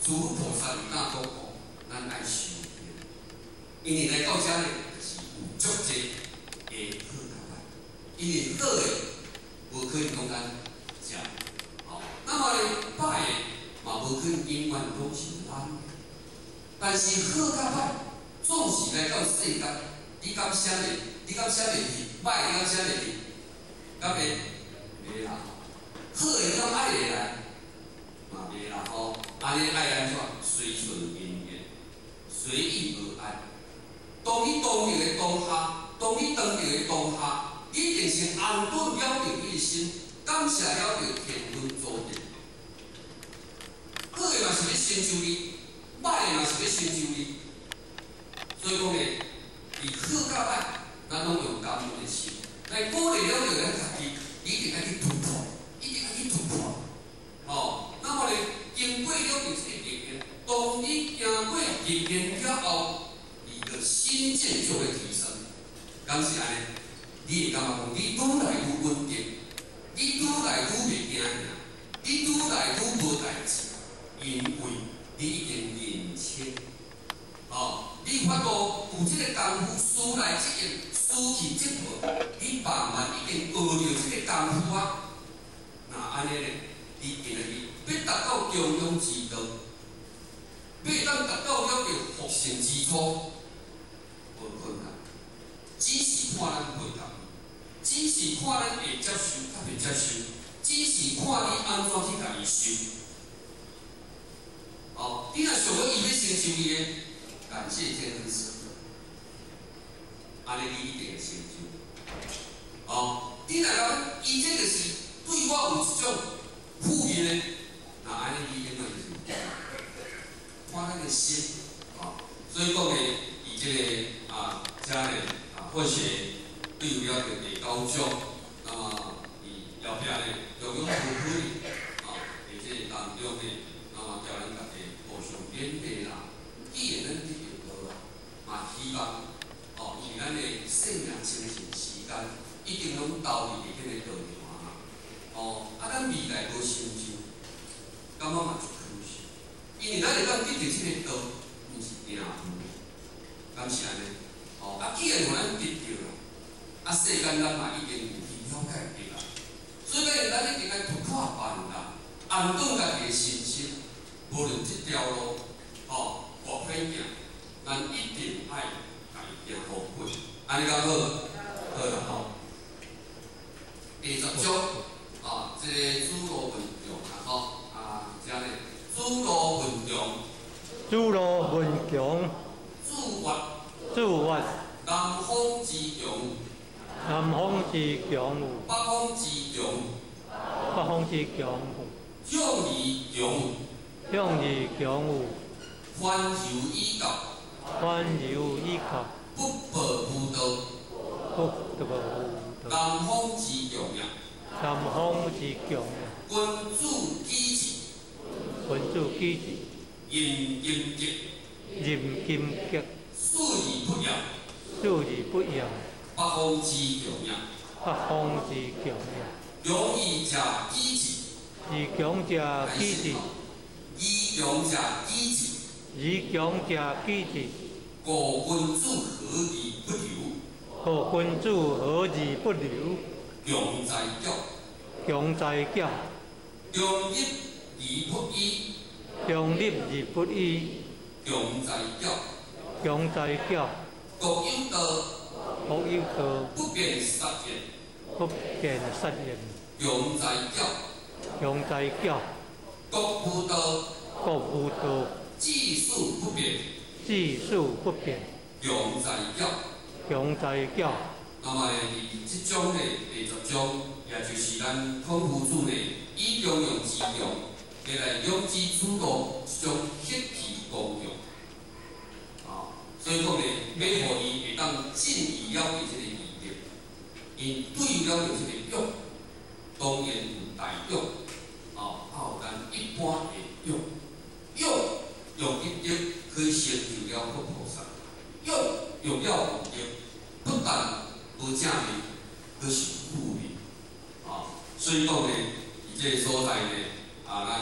諸菩薩若講哦，咱愛修行，因為來到遮呢，就是有足濟的好佮歹，因為好的無可能講咱食，哦，那麼呢歹的嘛無可能永遠攏是咱的，但是好佮歹，總是來到世間，你敢啥會？你敢啥會去？歹你敢啥會去？敢會？袂啦，好的你敢愛會來？嘛袂啦吼，按呢愛按怎？隨順因緣，隨遇而安。當你當著的當下，當你當著的當下，你一定是安頓了著你的心，感謝了著天恩祖地。好的嘛是欲成就你，歹的嘛是欲成就你。所以講呢，佇好佮歹，咱攏用感恩的心來鼓勵了著咱家己，你一定愛去突破，一定愛去突破。哦，那麼呢，經過了著這個歷練，當你經過歷練了後，你的心境就會提升。敢是按呢？你會感覺講，你愈來愈穩定，你愈來愈袂驚嚇，你愈來愈無代誌，因為你已經認清。哦，你法度有這個功夫，事來則應，事去則無，你慢慢已經學著這個功夫啊。若按呢咧，你今仔日欲達到中庸之道，欲當達到了著佛性之初，無困難，只是看咱配合，只是看咱會接受，佮袂接受，只是看你按怎去共伊修。哦，你若想講伊欲成就伊的，感謝天恩師，按呢你一定會成就。哦，你若講伊這就是對我有一種負面的，那按呢你永遠就是看咱的心，哦，所以講呢，佇這個啊，遮呢啊，佛學對了著第九章，那麼佇後壁呢，中庸師傅啊，佇這個當中呢，那麼叫咱大家互相勉勵啦。既然咱得著道啊，嘛希望哦，因為咱的生命清淨時間已經攏投入佇彼個道場啊，哦，啊，咱未來無成就，感覺嘛足可惜，因為咱會當得著這個道，毋是定有，敢是按呢？哦，啊，既然予咱得著啦，啊，世間咱嘛已經有去了解著啦，所以講咱一定愛突破煩惱，安頓家己的身心，無論這條路，哦，偌歹行，咱一定愛共伊行好過，按呢敢好？好啦吼。第十章，啊，這個諸羅問強啊吼，啊，遮呢，諸羅問強，諸羅問強，自越，自越，南方之強，南方之強，北方之強，北方之強，向而強，向而強，環柔以教，環柔以教，不暴無道，不暴無道，南方之強也，南方之強也，君子己志，君子己志，任金極，任金極，恕而不厭，恕而不厭，北方之強也，北方之強也，強義者己志，自強者己志，義強者己志，義強者己志，故君子和而不流，故君子和而不流，強在教，強在教，中立而不倚，中立而不倚，強在教，強在教，國有道，國有道，不變殺言，不變殺言，強在教，強在教，國無道，國無道，秩序不變，秩序不變，強在教。強在教。那麼佇這章呢，第十章，也就是咱孔夫子呢，以中庸之強，來養子諸羅這種血氣剛強。啊，所以講呢，欲予伊會當進以了的這個義德，𪜶對了著這個勇，當然有大勇，啊，還有咱一般的勇，勇用一德可以成就了佛菩薩，勇用了無德，不但無正面，閣是負面，啊，所以講呢，佇這個所在呢，啊，咱。